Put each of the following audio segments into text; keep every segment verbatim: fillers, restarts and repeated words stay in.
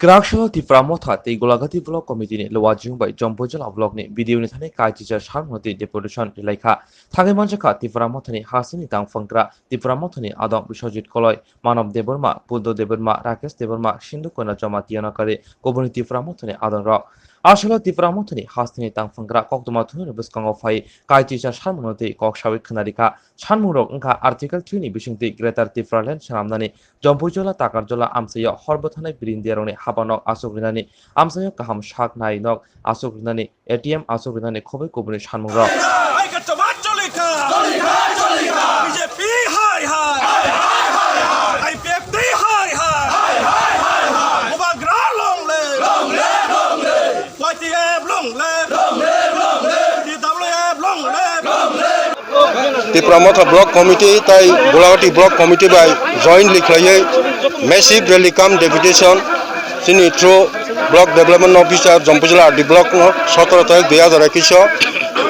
Kwraksalo Tipra Motha tei Golagati Block Committee ni Lowajung bai Jompuijala Block ni B D O ni thani kaitisa salmano tei deputation rilaikha. Thangwi manjakha Tipra Motha ni hasteni tangphangkra Tipra Motha ni adong Biswajit Koloi, Manob Debbarma, Buddho Debbarma, Rakesh Debbarma, Sindhu Kona Jamatia Nokari, kubuni Tipra Motha ni adong rok. Asolo Tipra Motha ni hasteni tangphangkra koktwma thungnani bwskango phai kaitisa salmano tei kok sawi khwnarikha. Salmungrok wngkha Article three ni bisingtwi Greater Tipraland swnamnani, Jompuijala Takarjala amchaio hor bwthanai birindiarokni habanok aswk rinani, amchaio kaham sak nai nok aswk rinani, A T M aswk rinani khobwi kubuni salmungrok. Hai ka choma choli ka. Choli ka, choli ka. B J P hai hai. Hai hai hai hai. I P F T hai hai. Hai hai hai hai. Bubagra long live. Long live, long live. Y T F long live. Long live, long live. T W F long live. Long live. Tipra Motha Block Committee tai Golagati Block Committee bai jointly khlaiwi massive rally cum deputation chini through Block Development Officer Jompuijala R D Block no sotoro tarik dui hazar ekwis o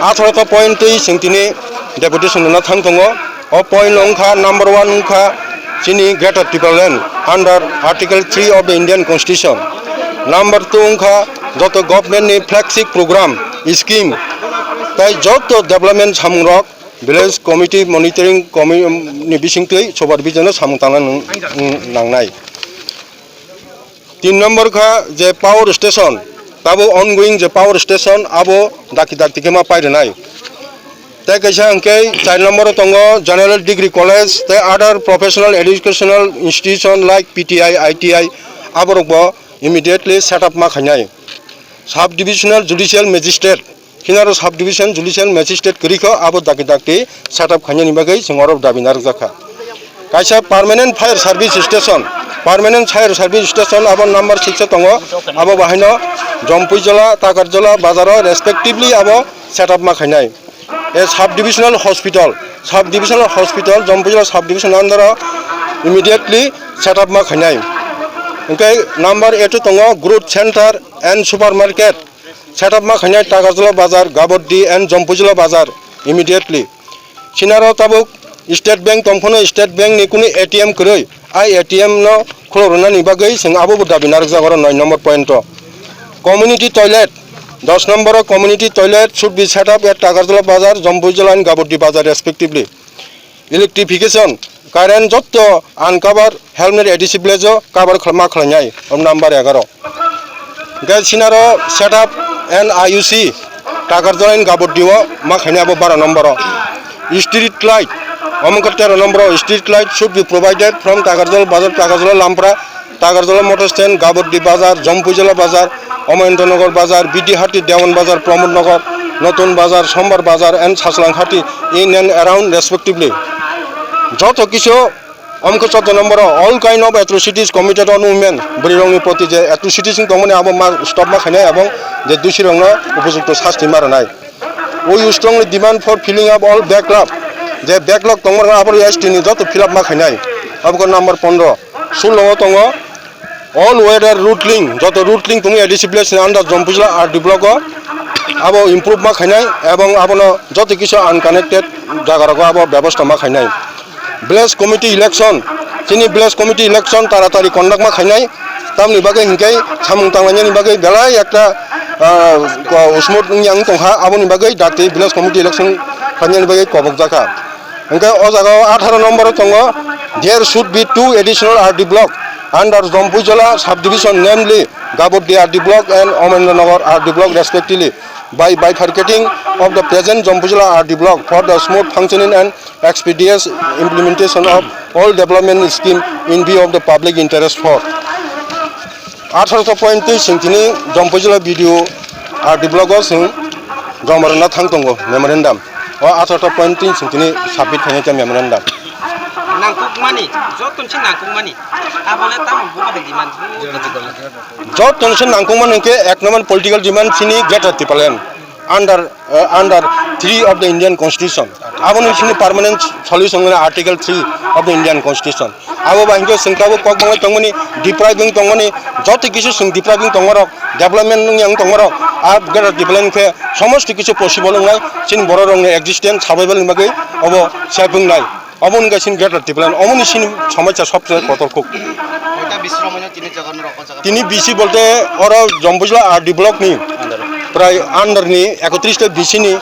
atharo ta point twi chwng tini deputation rwna thang tongo. O point no wngkha number one wngkha chini Greater Tipraland under Article three of the Indian Constitution. Number two wngkha joto government ni flagship program, scheme tai joto development samungrok Village Committee Monitoring Commi-, ni bisingtwi supervision o samung tangna nang-, nangnai. Tin number kha je power station, tabo ongoing je power station abo dakti dakti khe ma pai rwnai. Tei kaisa hwnkhe char number o tongo General Degree College tei other professional educational institution like P T I, I T I aborokbo immediately set up ma khainai. Sub Divisional Judicial Magistrate Hinaro sub division judicial magistrate kwrwi kho, abo dakti dakti set up khainani bagwi chwng oro dabi narwkjakha. Kaisa permanent fire service station, permanent fire service station abo number six o tongo, abo bahaino Jompuijala, Takarjala bazaro respectively abo set up ma khainai. A sub divisional hospital, sub divisional hospital Jompuijala sub division under o immediately set up ma khainai. Hwnkhe number eight o tongo growth center and supermarket. Set up ma khainai Takarjala Bazar, Gabordi and Jompuijala Bazar immediately. Sinaro tabuk State Bank tongphano State Bank ni kunu A T M kwrwi, ai A T M no khulok rwnani bagwi chwng abobo dabi narwkjak oro nine number point o. Community toilet, dos number o community toilet should be set up at Takarjala Bazar, Jompuijala and Gabordi Bazar respectively. Electrification, current jotto uncover helmet A D C village o cover khlama khlainai, o number egaro. Hwnkhe sinaro set up and I U C, Takarjala in Gabordi o ma khainai abo baro number o. Street light, omo wngkha tero number o, street light should be provided from Takarjala Bazar, Takarjala Lampra, Takarjala Motor Stand, Gabordi Bazar, Jompuijala Bazar, Omoyontonagar Bazar, Bidihati Dewan Bazar, Pramod Nagar, Notun Bazar, Sombar Bazar and Saslanghati in and around respectively. Joto kisu omkhe chaudo number o all kind of atrocities committed on women, bwrwirokni proti je atrocities wng tongmani abo ma stop ma khainai ebong je dusirokno upojukto sasti ma rwnai. We strongly demand for filling up all backlog, je backlog tongmani abo S T ni joto fill up ma khainai, abo khe number pondro. Sullo o tongo all weather routling, joto routling tongo A D C village ni under Jompuijala R D block o, abo improve ma khainai ebong abono joto kisu unconnected jaga rogo abo bebosta ma khainai. Village committee election, chini village committee election taratari conduct ma khainai, tamni bagwi hinkhe samung tanglainani bagwi belai ekta, ah, ko-, smooth wngya wng tongkha, aboni bagwi dakti village committee election khainani bagwi kobokjakha. Hingke o jaga o atharo number o tongo, there should be two additional R D block under Jompuijala subdivision, namely Gabordi R D block and Omendra Nagar R D block respectively, by bifurcating of the present Jompuijala R D block for the smooth functioning and expeditious implementation of all development scheme in view of the public interest for. Atharo point twi sing tini Jompuijala B D O R D block o sing joma rwna thang tongo memorandum. O atharo point twi sing tini submit khainai khe memorandum. Nangkukmani, joto ni se nangkukmani. Abole tamo bubagra demand. Joto ni se nangkukmani hingke ek number political demand chini Greater Tipraland under, uh, under three of the Indian Constitution. Aboni sini permanent solution wngkha Article three of the Indian Constitution. Abo bai hingke chwng tabuk kok bangwi tongmani, depriving tongmani, joto kisu chwng depriving tongmarok, development wngya wng tongmarok, a Greater Tipraland khe somosto kisu possible wngnai, chini borok rokni existence, survival ni bagwi obo safe wngnai. Obo wngkha chini Greater Tipraland, omoni sini somosya sobse kotor kuk. Tini B C bolte oro Jombujla R D block ni prai under ni ekotris ta B C ni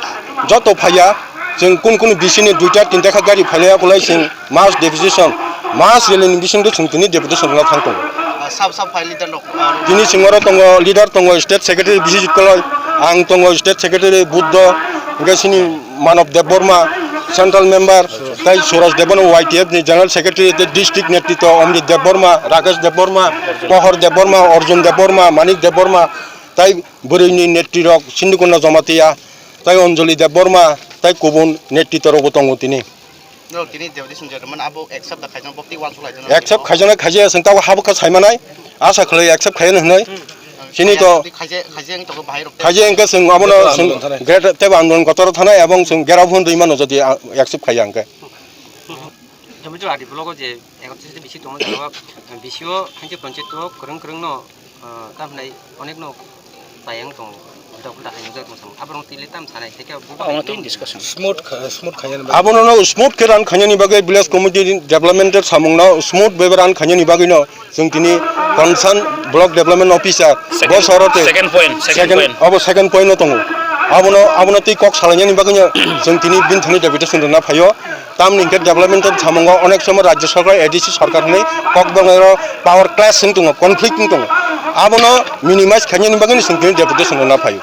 joto phaiya, chwng kun kun B C ni duita tinta kha gari phailaiya, kulai chwng mass deputation, mass rally ni bisingtwi chwng tini deputation rwna thang tongo. Tini chwng oro tongo, leader tongo, state secretary Biswajit Koloi, ang tongo state secretary Buddho, hwnkhe chini Manob Debbarma, central member, tai Suraj Debbarma, Y T F ni general secretary, tei district netritwo Omrit Debbarma, Rakesh Debbarma, Pohor Debbarma, Arjun Debbarma, Manik Debbarma, tai bwrwini netrirok Sindhukunda Jamatia, tai Anjali Debbarma, tai kubun netritworokbo tongo tini. Accept khaijaknai khaijaya, chwng tabuk habwkha saimanai, asa khlai accept khaiyani hwnwi. Chini to khaijaya hwnkhe chwng abono chwng great teibo andolon kotor thanai, ebong chwng gera phone rwi mano jodi accept khaiya hwnkhe. Jomito R D block o je ekotris ta B C tongo, jagao B C o hwnke panchayat o kwrwng kwrwng no, ah, tamhinai onek no payang tongo, ulta pulta hai nujak tong samo. Aborok twi le tam sanai, tei khe bo Omo twi discussion. Smooth kha-, smooth khaina bagwi. Abono no smooth khe run khainani bagwi village committee development samung no smooth bai run khainani bagwi no chwng tini concern block development officer bo soro te second point, second point. Abo second point no tongo. Abono, abono twi kok salainani bagwi no chwng tini bini thani deputation rwna phaio. Tamni hwnkhe development samungo onek somo Rajya Sarkar, A D C sarkar hwnwi kok banglairok power clash wng tongo, conflict wng tongo. Abono minimize khainani bagwi chwng tini deputation rwna phaio.